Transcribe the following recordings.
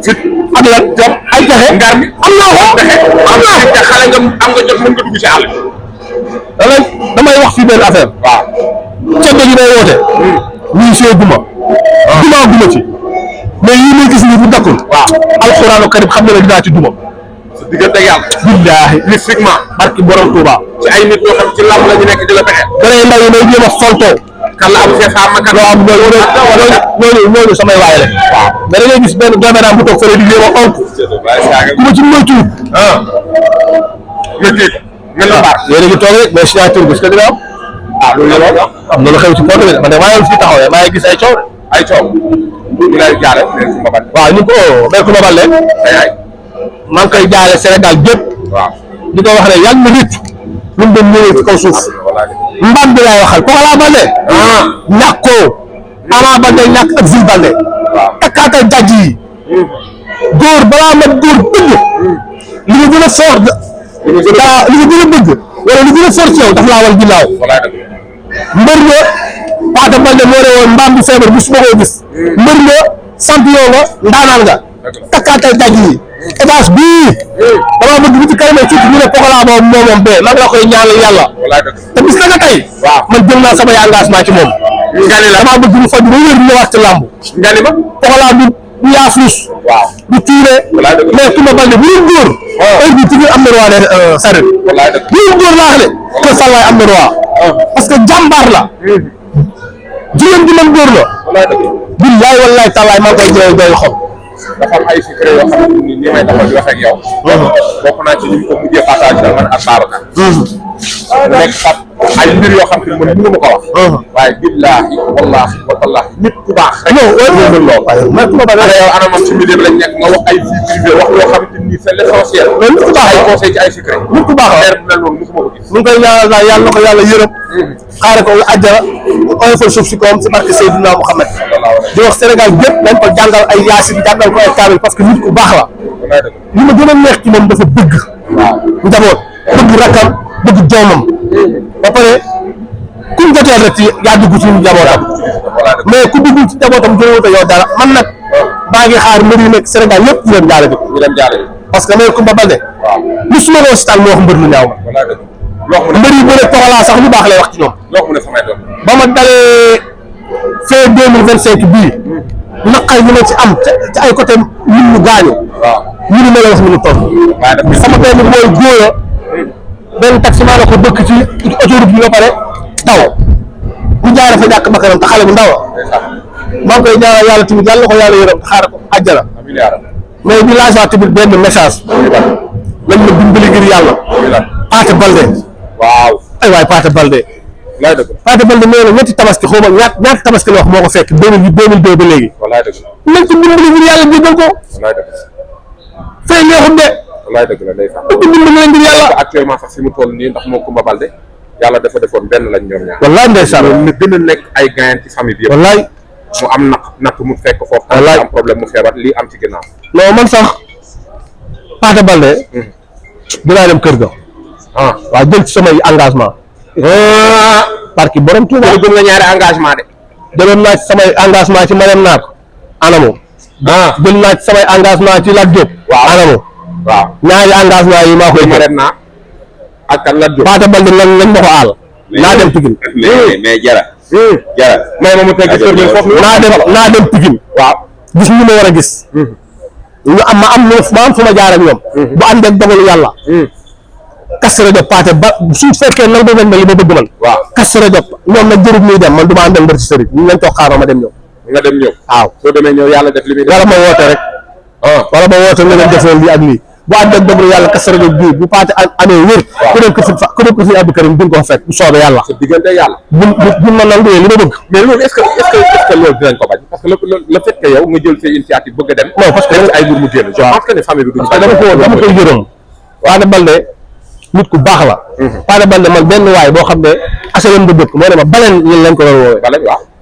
fit ak lan jom ay pexe ngar mi am naa ko pexe am naa ko te xale nga am nga jot mën nga dugg ci àll damay wax fii benn affaire waaw ceeb gi day woote ñuy see guma guma ci mais yii may gis nii bu dakkul waaw alxuraanu karim xam ne la dinaa ci duma sa diggante yàlla billaahi mystiquement barki borom Tuuba ci ay nit yoo xam ci lamb la ñu nekk di la pexe gone ndaw yi may jéem a fontoo kan la am feesaa ma kan loo am ñooñu samay waay la waaw mais da ngay gis benn dooméram bu toog fële di jéem a onk ku ma ci moytuwul nga kii nga la baar yéen a ngi toog rek mais signature bi est-ce que dina am loolu am na lu xew ci porte bi man de maa ngi fi taxaw maa ngi gis ay coow ñu lay jaare waaw ñu ko mel ku ma bal leen maa ngi koy jaare Sénégal gépp waaw di ko wax ne yàgg na nit lu mu doon ñëwee ci kaw suuf mbam bi laay waxal Pokola Baldé ñàkkoo Ama Baldé ñàkk ak Zil Baldé takkaatal daj yi góor balaa mat góor dëgg li nga gën a fort li nga gën a bëgg wala li gën a fort ci yow daf laa wal ginnaaw mbër nga Paate Baldé moo ne woon mbaam bu feebar bu su ma koo gis mbër nga champion nga ndaanaan nga takkaatal daj yi étage bii damaa bëgg bu ci kanam tuuti ñu ne Pokola boobu moom bee maa ngi la koy ñaanal yàlla te bis na nga tey man jël naa samay engagement ci moom nga ni la damaa bëgg mu faj ba wér ñëwaat ci làmb nga ni ma Pokola du yaafus du tuure mais Coumba Baldé bu dul góor heure bi ci am na roi de saret bu dul góor laa xam ne que Fallaye am na roi parce que jàmbaar la jigéen ji mën góor la billaay wallaay tallaay maa ngi koy jooy jooy xol dafa am ay secret yoo xam ne ni may taxaw di wax ak yow bokk naa ci ñu ko mujjee partage man ak Babacar nekk fat ay mbir yoo xam ne man mënu ma ko wax waaye billaahi wallaahi wa tallaahi nit ku baax rek mais ku ma ba yow ana man ci milieu lañ nekk nga wax ay vie privée wax loo xamante ni c'est l'essentiel nit ku baax ay conseil ci ay secret nit ku baax leer bu mel noonu mosuma ko gis mu ngi koy ñaanal daal yàlla na ko yàlla yërëm xaare ko àjjana oyofal suuf si koom si barke Seydina Mouhamed di wax Sénégal gépp nañ ko jàngal ay yaasin jàngal ko ay kaamil parce que nit ku baax la li ma gën a neex ci moom dafa bëgg njaboot bëgg rakkam bëgg doomam ba pare ku mu joteel rek ci yaa dugg ci njabootam mais ku dugg ci njabootam jëwoo yow dara man nag maa ngi xaar mbër yu nekk Sénégal yëpp ñu dem jaale bi parce que mooy Coumba Baldé musuma loo si taal moo wax mbër lu ñaaw mbër yi bëre Pokola sax lu baax lay wax ci ñoom ba ma dalee fin 2025 bii naqar yi ma ci am ci ay côté nit ñu gaañu ñu ni ma la wax ñu toll sama benn mooy góoya benn taximan la ko dëkk ci autoroute bi ba pare taw bu jaaree fa ñàkk bakkanam te xale bu ndaw maa ngi koy ñaanal yàlla tamit yàlla ko yàlla yërëm xaaral ko àjjana mais di laaj tamit benn message lañ ma dimbali ngir yàlla Paate Baldé ay waay Paate Baldé Paate Baldé nee na ñetti tabaski xaw ma ñaata tabaski la wax moo ko fekk 2002 ba léegi nañ ko dimbali ngir yàlla jéggal ko fee neexut de wallaay dëgg la ndeysaan nañ ko dimbali ngir yàlla actuellement sax fi mu toll nii ndax moo Coumba Baldé yàlla dafa defoon benn lañ ñoom ñaar wallaay ndeysaan ñu gën a nekk ay gagnant ci famille bi yëpp wallaay mu am natt mu fekk foofu wallaay am problème mu feebar lii am ci ginnaaw non man sax Paate Baldé dinaa dem kër ga waaw jël ci samay engagement parce que borom Tuuba gëm nga ñaari engagement de jëloon naa ci samay engagement ci Marème Naar anamo jël naa ci samay engagement ci Lat Diop anamo ñaari engagement yi maa koy Marème Naar ak kan Lat Diop Paate Baldé lañ ma ko aal naa dem Pikine mais jara may ma mu teg foofu naa dem Pikine gis ñu ma war a gis ñu am ma am fu ma jaar ak ñoom bu ànd ak dogalu yàlla Kazu Rajab Paate ba su fekkee nag nañ ma li ma bëgg man Kazu Rajab ñoom nag jërub muy dem man du ma ànd ak mbër ci sëriñ ñu lañ toog xaaral ma dem ñëw nga dem ñëw waaw soo demee ñëw yàlla def li muy def wala ma woote rek wala ma woote nga leen defee lii ak lii bu ànd ak dogalu yàlla Kazu Rajab bii bu Paate amee wér ku dem ko fi Abdou Karim duñ ko fa fekk bu soobee yàlla sa diggante yàlla bu ma nangu li ma bëgg mais loolu est-ce que loolu dinañ ko bañ parce que le fait que yow nga jël say initiative bëgg a dem non parce que ay mbir mu génn je pense que ne famille bi duñ dama koy yërëm Paate Baldé nit ku baax la Paate Baldé man benn waay boo xam ne asalam da dëkk moo ne ma baleen ñun lañ ko doon woowee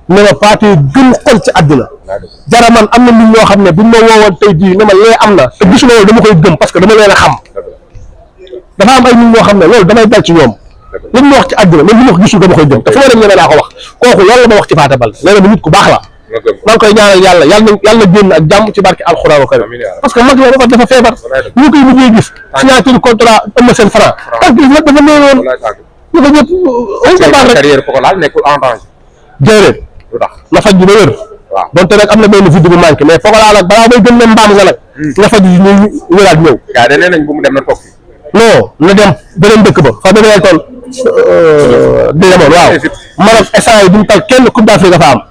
ne ma Paate gën xol ci àdduna jara man am na nit ñoo xam ne buñ ma woowoon tey jii ne ma lee am na te gisuma loolu dama koy gëm parce que dama leen a xam dafa am ay nit ñoo xam ne loolu damay dal ci ñoom liñ ma wax ci àdduna même bu ma ko gisul dama koy gëm te fu ma dem ñeme naa ko wax kooku loolu la ma wax ci Paate Baldé nee na bu nit ku baax la maa ngi koy ñaanal yàlla yàlla génn ak jàmm ci barke alxuraanu karim parce que mag la dafa feebar ñu koy mujjee gis signature contrat am na seen franc parce que nag dafa néewoon ñu ko ñëpp on se bat rek carrière Pokola nekkul en danger déedéet na faj bi ba wér donte nag am na benn vide bu manqué mais Pokola nag balaa may gën ne mbaam nga nag nga faj bi ñu wéraat ñëw gaa de nee nañ bu mu dem na toog non na dem beneen dëkk ba fa beneen tool di demoon waaw maanaam instant yi duñu tal kenn coupe d'Afrique dafa am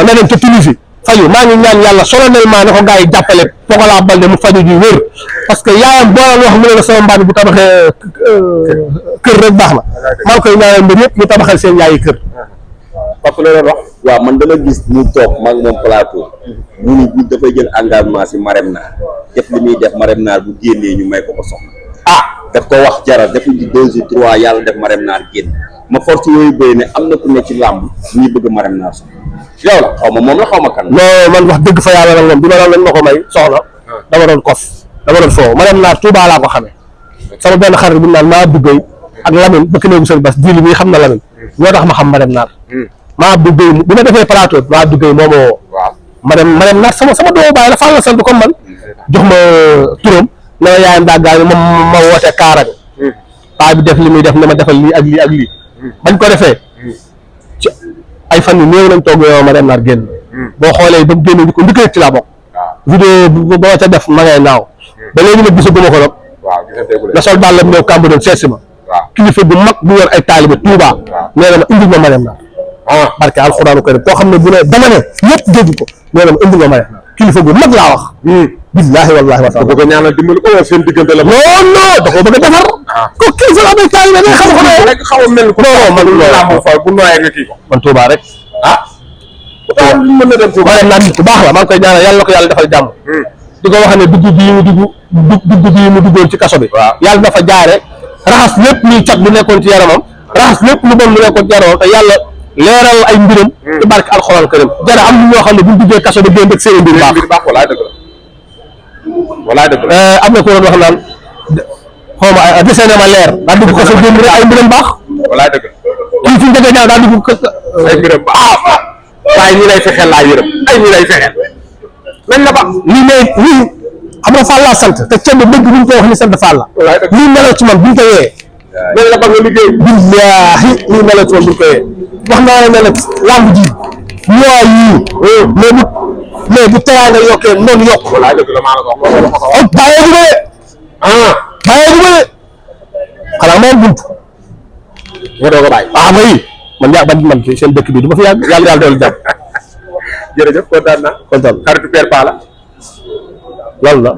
na dem ca Tunisie faju maa ngi ñaan yàlla solennellement ne ko gars yi jàppale Pokola Baldé mu faju ji wér parce que yaayam boolaan wax mu ne la sama mbaam bu tabaxee kër rek baax na maa ngi koy ñaanal mbir yëpp ñu tabaxal seen yaayi kër parce que la doon wax waaw man dama gis ñu toog maag moom plateau mu ni bu dafay jël engagement si Marème Nar def li muy def Marème Nar bu génnee ñu may ko soxna daf ko wax jaral defu di 2 ou 3 yàlla def Marème Nar génn ma force yooyu béy ne am na ku ne ci làmb ñuy bëgg Marème Nar soxna yow la xaw ma moom la xaw ma kan non man wax dëgg fa yàlla nag moom bi ma doon lañ ma ko may soxna dama doon kof dama doon foo Marème Nar Touba laa ko xamee sama benn xarit bu ñu naan maa duggay ak Lamine bëkk néegu seen bas jili bi xam na Lamine ñoo tax ma xam Marème Nar maa duggay bi ma defee plateau maa duggay moo ma woo Marème Nar sama doomu baay la Fall la sant comme man jox ma turam ne ma yaayam daa gaañu ma woote kaarag paa bi def li muy def ne ma defal lii ak lii ak lii bañ ko defee ci ay fan yu néew lañ toog yow Marème Nar génn boo xoolee ba mu génn di ko njëkk ci laa bokk vidéo boo ca def ma ngay naaw ba léegi nag gisaguma ko nag la sol daal la ñëw kàmb doon seet si ma kilifa bu mag bu yor ay taalibe Touba nee na ma indil ma Marème Nar barke alxuraanu karim koo xam ne bu ne dama ne ñëpp dégg ko nee na ma indil ma Marème Nar kilifa bu mag laa wax billahi wallahi wa taala bëgg a ñaanal dimbali ko seen diggante la non da koo bëgg a defar ko kilifa la amee taalibe day xam ko rek xaw a mel ko non man lamb fa bu nooyee nga kii ko man Touba rek mën na dem Touba Marème Nar nit ku baax la maa ngi koy ñaanal yàlla na ko yàlla defal jàmm di ko wax ne dugg bii mu duggoon ci kaso bi yàlla dafa jaare raxas lépp luy cat lu nekkoon ci yaramam raxas lépp lu bon lu nekkoon ci yaramam te yàlla leeral ay mbiram ci barke alxuraan karim jara am ñoo xam ne buñ duggee kaso bi génn rek seen mbir baax walaay dëgg la am na ko doon wax naan xaw ma desee na ma leer daa dugg kaso génn rek ay mbiram baax walaay dëgg la kii fi njëkk a jaar daa dugg ay mbiram baax waaye ñi lay fexeel laa yërëm ay ñi lay fexeel nañ la ba lii ne lii xam nga Fall laa sant te kenn dëgg buñ ko wax ni sant Fall la lii meloo ci man buñ ko yee nañ la ba nga liggéey billaahi lii meloo ci man buñ ko yee wax naa ne nag lamb ji mois yii mais bu teraanga yokkee noonu yokk walaay dëgg la maa la ko wax bàyyeeku ma de bàyyeeku ma de xanaa maa bunt nga doog a bàyyi may man seen dëkk bi du ma fi yàgg yàlla doolu jàpp jërëjëf kontaan naa kontaan xaritu Père Pala loolu la